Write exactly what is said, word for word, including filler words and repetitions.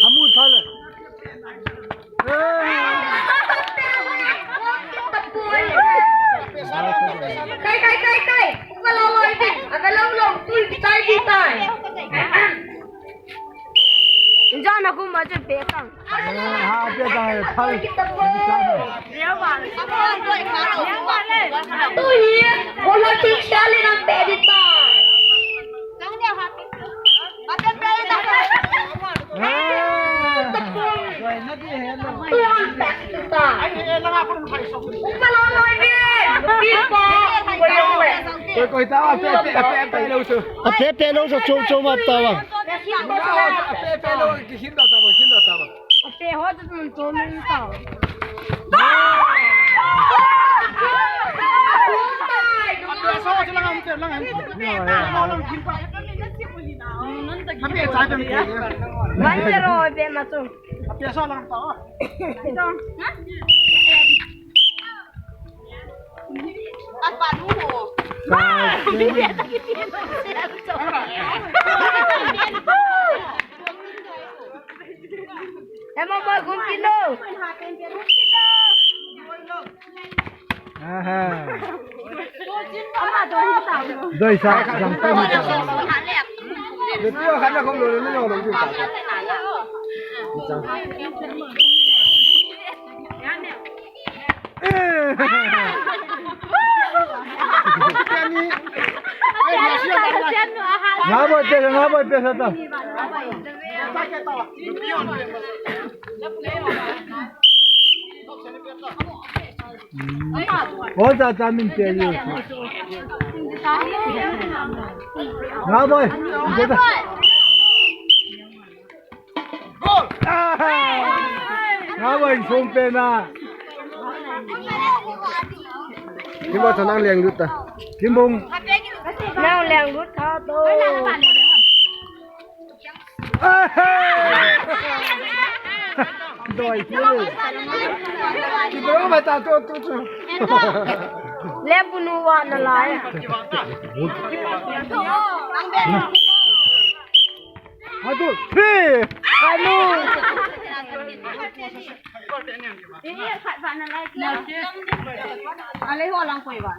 Amu thale. Kai, kai, kai, kai. Upa lo lo ipi. Aga lo lo. Tui kitai kitai. Injo na kum ma chu pe tang. Ha, pe tang, thal. Tui. Bola tik sali nam pe di ta. Koi, koi, ta, pe, pe, pe, pe, lo, so. A pe, pe, lo, so, chom, chom, ap, ta, wa. A pe, pe, lo, ki, hin, da, ta, wa, hin, da, ta, wa. A pe, ho, tu, tu, tu, tu, ta. Ema, boy, kum kilo. Aha. Doi sa, jam pa ni ta. Ni tu khat na khom lo, ni lo, lo, ni ta. Nga boy pe, nga boy pe sa ta. Hmm. Ho ta ta min pe yo. Nga boy. Nga boy, sum pe na. Kimbo, thanang leng lut ta. Kimbung. Nang leng lut ta to. Doi, kile. Kibro ma ta to, to, to. Le bunu wa na lai. Atu, pi. Anu. Ale ho lang koi wa.